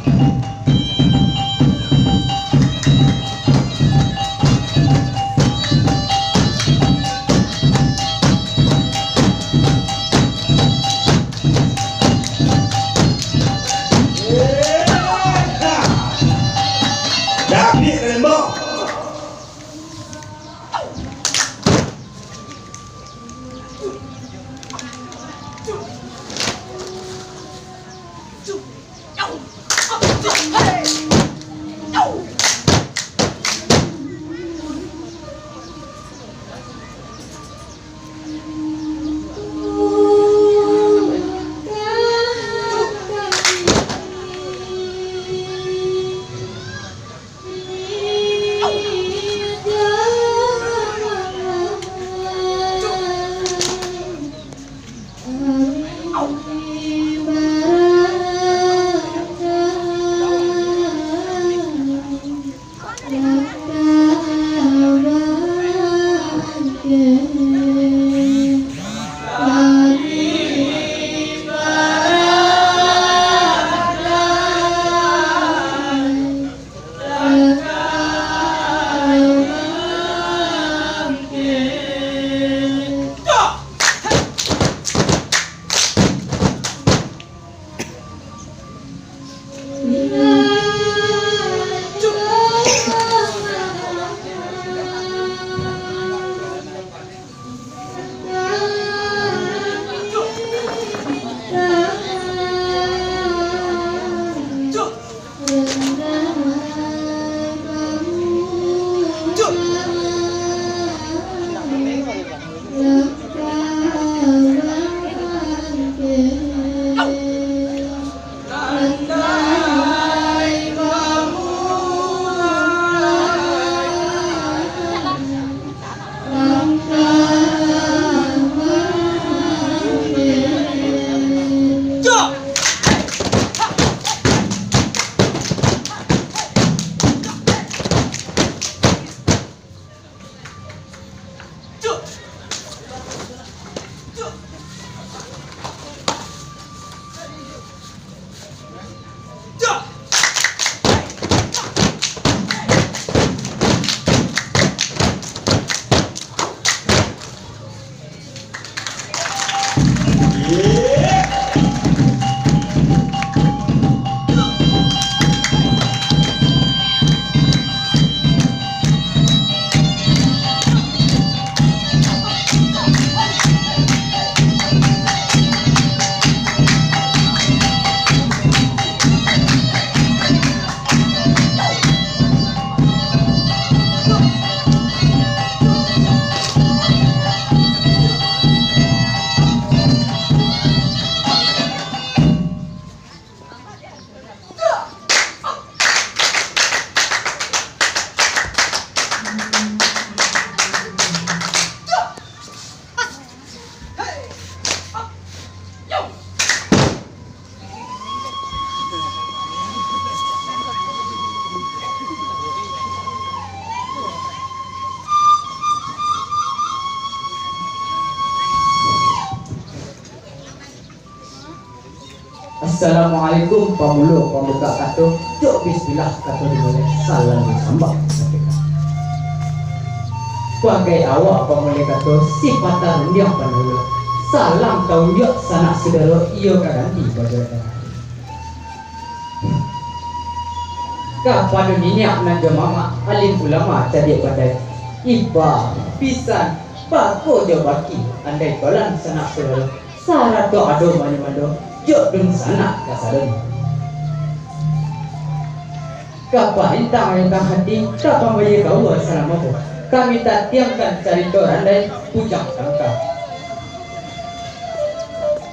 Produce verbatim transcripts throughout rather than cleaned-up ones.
David Rembang. Assalamualaikum, pamulo pambukak kato, jo bismillah kato dimulai, salam disambah. Bagai awak pamulai kato, sipatah rundiang pandahulu, salam taunjuak sanak sudaro, iyo ka ganti bajawek. Kapado niniak nan jo mamak, alim ulama cadiak pandai, ipa, pisan, bako jo baki, andai tolan sanak sudaro, sarato ado manyo mando, jo dunsanak kasadonyo. Ka parintang-rintang hati, ka pambayie kaua salamo ko, kami tatiangkan carito randai Bujang Tangka.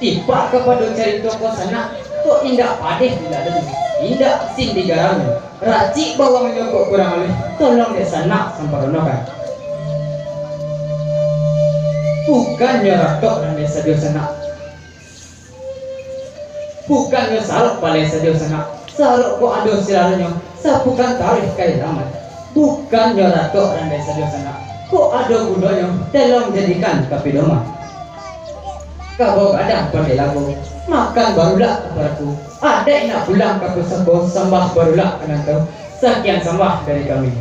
Tipak kapado carito ko sanak, kok indak padeh dilalui, indak sin digarami, racik bawangnyo kok kurang aluih, tolong dek sanak samparonokan. Bukannyo ratok randai sajo sanak, bukannyo sarok palai sajo sanak, sarok kok ado silaronyo, sapukan taruih ka ilaman. Bukannyo ratok randai sajo sanak, kok ado gunonyo, tolong jadikan ka pidoman. Kabau gadang pandai lago, makan barulak kaparaku, Adaik nak pulang ka pusako, sambah barulak ka rantau. Sakian sambah dari kami.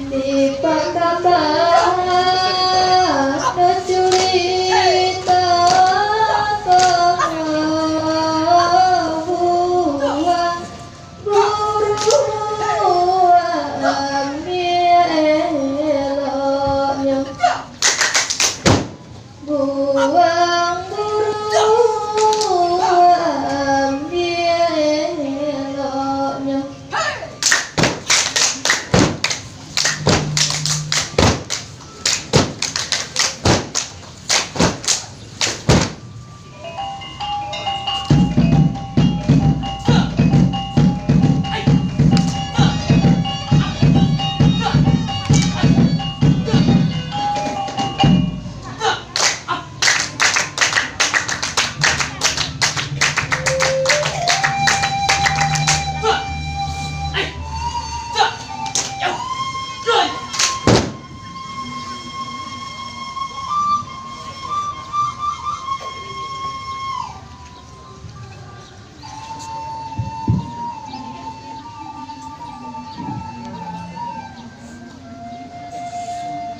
Di pangkabah bacurita tongah buah, buruan eloknyo. Buang buruan eloknyo.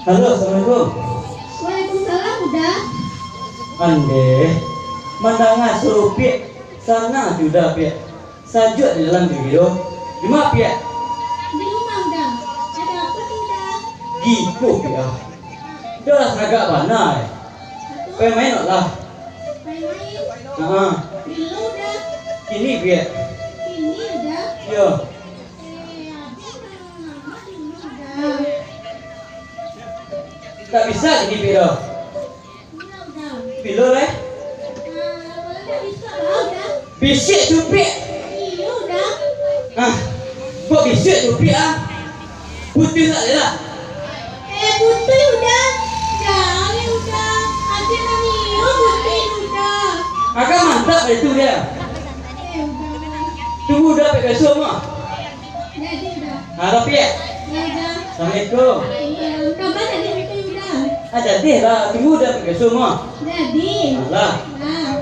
Halo, assalamualaikum. Waalaikumsalam, Uda. Andeh, mandanga suaro Piak, sanang ati Uda, Piak. Sajuak di dalam diri tu. Dima, Piak? Di rumah, Uda. Ada apa tu, Uda? Giko, Piak, ah. Uda lah sagak bana, eh. Pai main lah. Pai main? Ha. Bilo, Uda? Kini, Piak. Kini, Uda? Iyo. Eh, Adi mah lamo dulu, Uda. Tak bisa kini, Piak, doh. Bilo lai? Bisuak cupiak. Ah, kok bisuak cupiak ah? Putuih tak lah? Eh, putuih Uda. Jan Uda. Ati nangih putuih Uda. Agak mantap itu dia. Eh, Uda. Tunggu Uda pakai kasua mah. Jadi, Uda. Halo, Piak. Ya, Uda. Assalamualaikum. Iya, kabar tadi betul, Uda. Ah, jadi lah. Tunggu Uda pakai kasua mah. Jadi. Alah. Nah.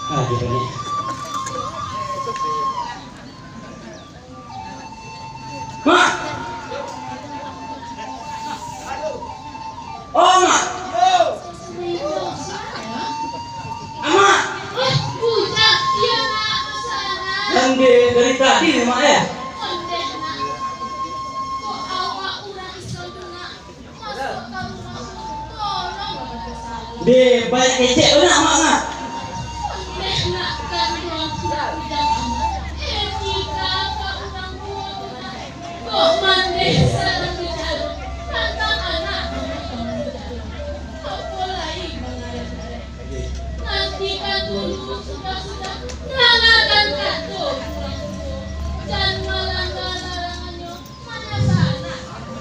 Ah, dia ni. Mak! Oh, Mak! Amak! Ondeh dari tadi ni, Mak, eh? Deh, banyak kecek tu nak, Mak, nak. Nantikan dulu, sudah-sudah, dangakan kato urang tuo. Jan malangga larangannyo.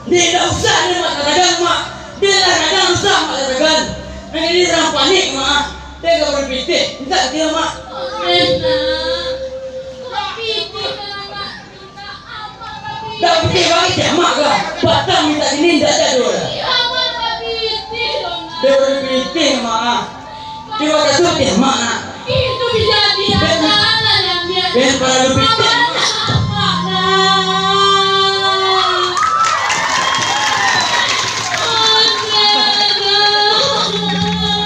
Dek, dak usah dek Mak katakan, Mak. Dek lah kadang usah Mak katakan. Nan ini urang panik, Mak. Dek, ka bari pitih, mintak ka kiro, Mak. Ondeh, Nak. Kok pitih ka Mak mintak, Mak ka pitih. Dak pitih bagi cak Mak lah. Batang mintak kini, ndak jadi lah. Mak ka pitih lo, Nak. Dek, bari pitih, Mak. Terima kasih, Mak. Itu dijadikan anak yang dia. Ben, paralu pitih.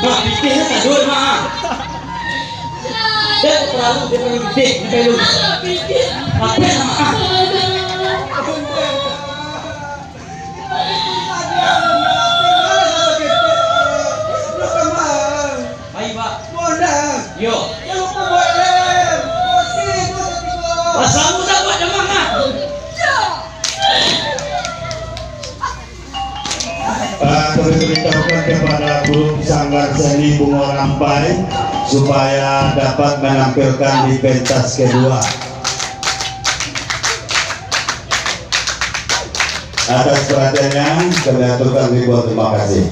Mak, pitih lah, tak duit, Mak. Dia paralu, dia paralu pitih, dia paralu. Apa yang, Mak? Baik, Pak. Yo. Rasamu tak buat jamang, ah? Ah, kami perintahkan kepada grup Sanggar Seni Bungo Rampai supaya dapat menampilkan di pentas kedua. Atas perhatiannya, kami aturkan ribuan terima kasih.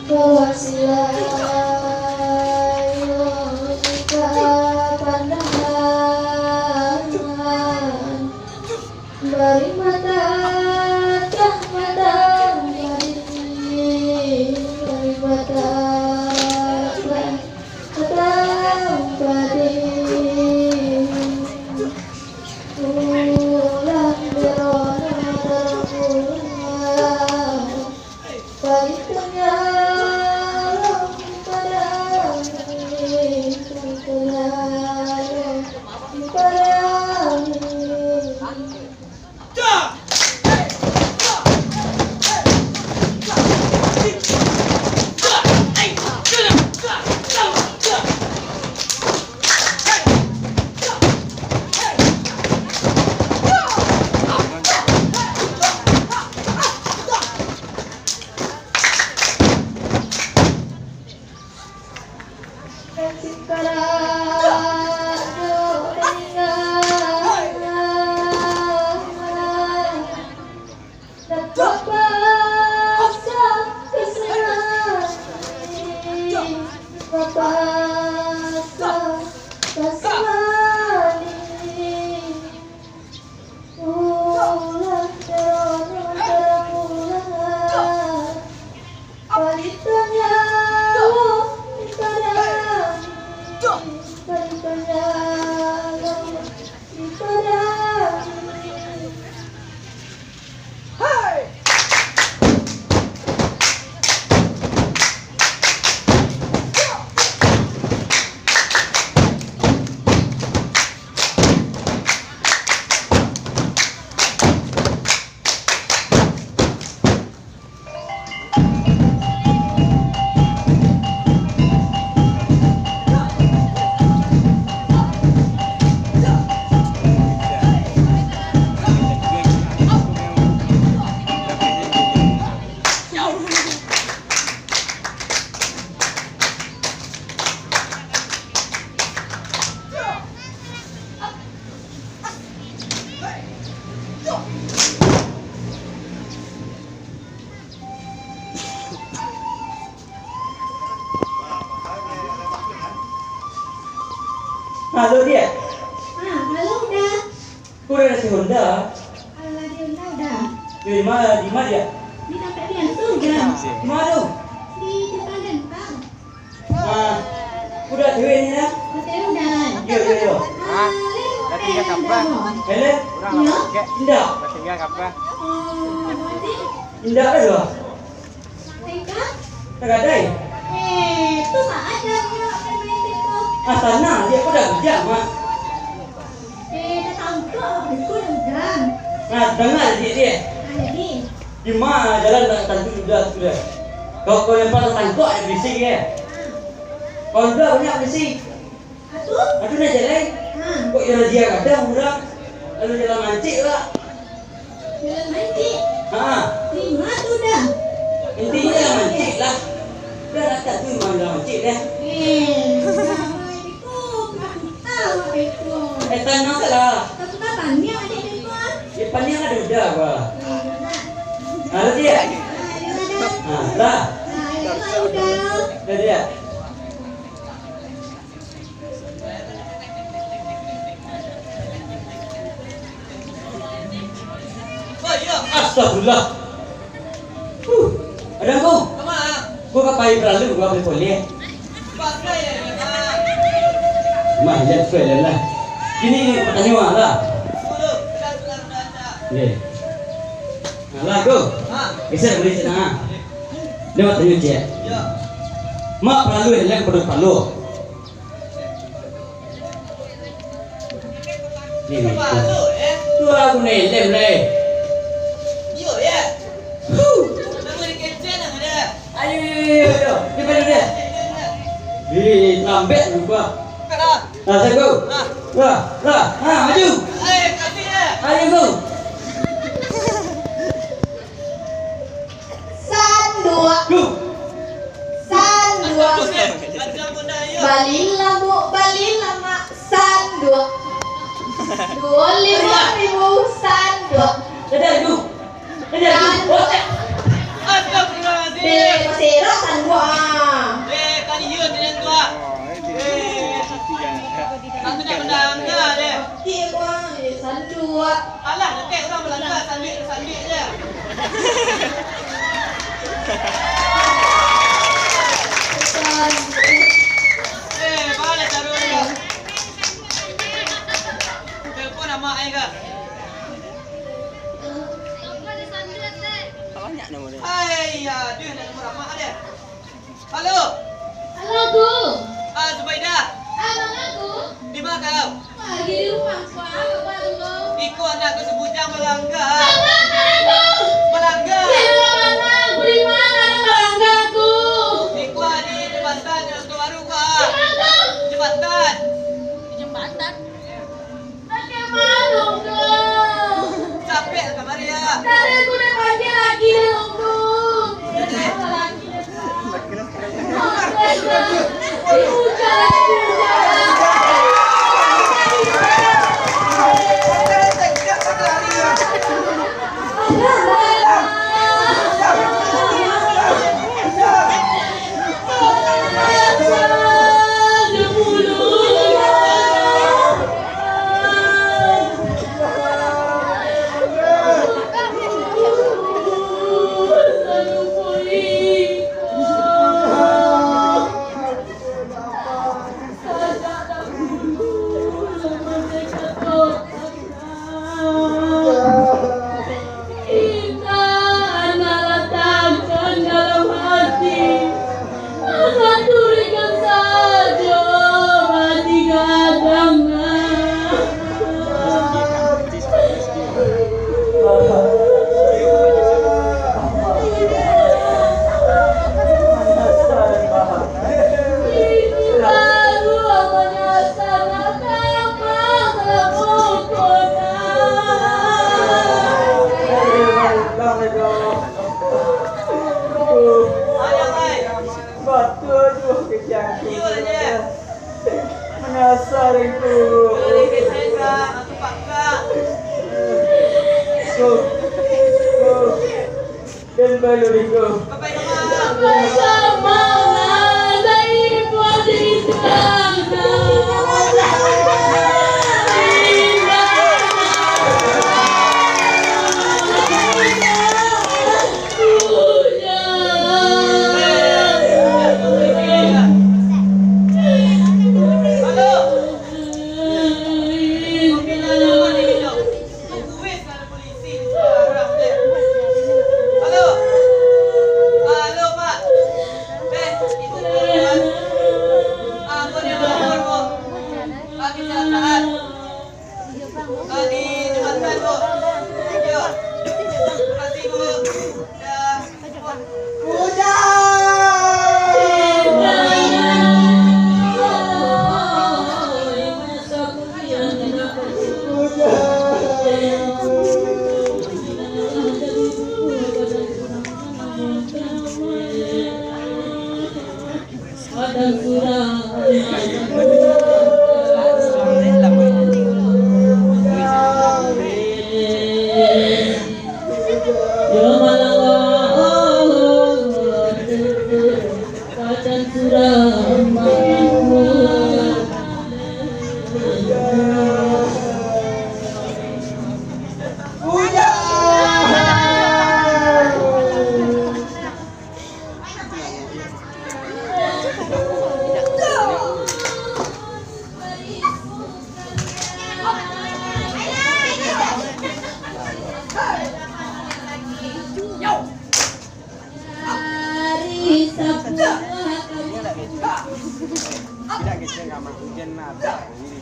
Kawasilah, yo, kita pandangan. Bari mata, dah mata, bari, bari mata, dah mata, bari. Ulah berona terpulang. Bagi tinggal Halo, Diak. Ah, halo, Uda. Ko Uda si Honda? Alah, di Honda, Uda. Di ma, di ma, Diak? Di tampek biaso, Uda. Di ma tu? Di simpang Gantang. Ah, Uda cewek ni, nah? Cewek, Uda. Yo, yo, yo. Ah, Helen. Helen? Urang lah pakai. Indak. Oh, berarti? Indak lah, Uda. Teka? Tagadai. Eh, tu mah ada yang nak main teka. Ah, tanang, Diak ko dah bijak, Mak. Eh, dah tahu tu, aku dah udah. Nah, danga, Diak, Diak. Ah, jadi? Di ma jalan nak tantu sudah, sudah. Kalau kau lempar tatangkok, ada bising, ya. Ah. Kalau udah banyak bising. Atu? Atu nak jalan? Ha. Kok jalan dia kadang urang? Lalu jalan mancik lah. Jalan mancik? Ha. Di ma tu dah? Intinya jalan mancik lah. Dah rata tu memang jalan mancik dah. Eh, sama itu, aku tahu apa itu. Eh, tanang tak lah. Tapi tak tanya adik itu, ah. Ya, paniang ada udah, apa? Eh, udah. Ada dia? Ah, ya, ada. Ha, lah. Ah, ya, udah. Dah dia. Astagfirullah. Huh, ada aku. Gua ka pai beralu, gua beli kolek. Mah, ya, suai lah. Kini, kini, pertanyaan lah. Oke. Nah, lah, go. Geser beli sana. Dia mau tanya, Cek. Mak, beralu, helm, pada palu. Ni, ni. Tu aku ni, lem, lem. Iyo, ya. Huh. Nama ni kecil nama dia? Ayo, ayo, ayo, ayo. Ni pada dia. Ni, lambek lupa. Kalah. Nah, saya go. Nah. Lah, lah. Ha, maju. Eh, kasih dia. Ayo, go. Sanduak. Go. Sanduak. Balilah, Bu, balilah, Mak. Sanduak. Duo limo ribu sanduak. Dadah, go. Dadah, go. San- Astagfirullahaladzim. Deh, masih elok sanduak, ah. Eh, tadi yo, tadi sanduak. Eh, aku nak benda angga deh. Iya, Bang. Eh, sanduak. Alah, dekat urang balanja, sanduik-sanduik je. Eh, baa caro ni. Telepon amak ai ka. Banyak nomor dia. Ai, ya, dia nak nomor amak dia. Halo. Halo, Gu. Ah, Zubaidah. Ah, manga, Gu? Di ma kau? Lagi di rumah, Gu. Apa, Gu? Iko anak ko si Bujang malangga. Malangga, Gu. Malangga. Di rumah mana, Gu? Di ma malangga, Gu? Iko di jambatan nan baru, Gu. Di ma, Gu? Jambatan. Di jambatan? Bagaimana dong, Gu? Capek kamari ya. Tadi aku dah panggil lagi dong, Gu. Apa lagi dong, Gu? Apa lagi, Gu? Hujan, hujan. Indak, anak latakkan dalam hati, anak turikan sajo mati gadang. Batua juo kecek angku. Manyasa dek tu. Den balu diko. Bapak Ibu.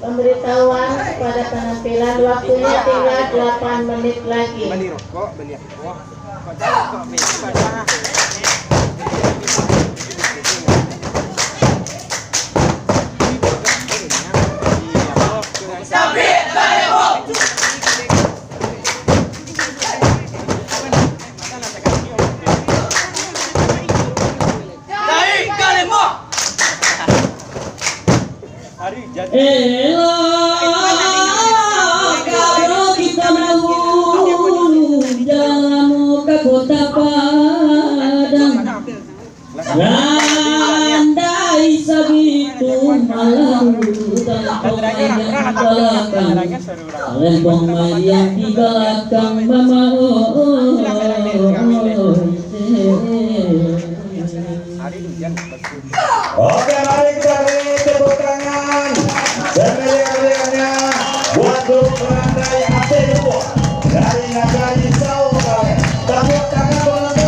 Pamberitahuan kepada penampilan, waktunya tinggal delapan menit lagi. Beli rokok, beli apa? Kok tahu kok beli apa? Elok kalau kita dahulu jalan ka Kota Padang. Randai sabitu malam, tampang di balakang, talempong maliang di balakang, mama, oh, oh, oh, oh. Oke, mari kita beri tepuk tangan semeriah-meriahnya buat grup Randai Aceh Duo dari Nagari Sawo. Tepuk tangan, penonton.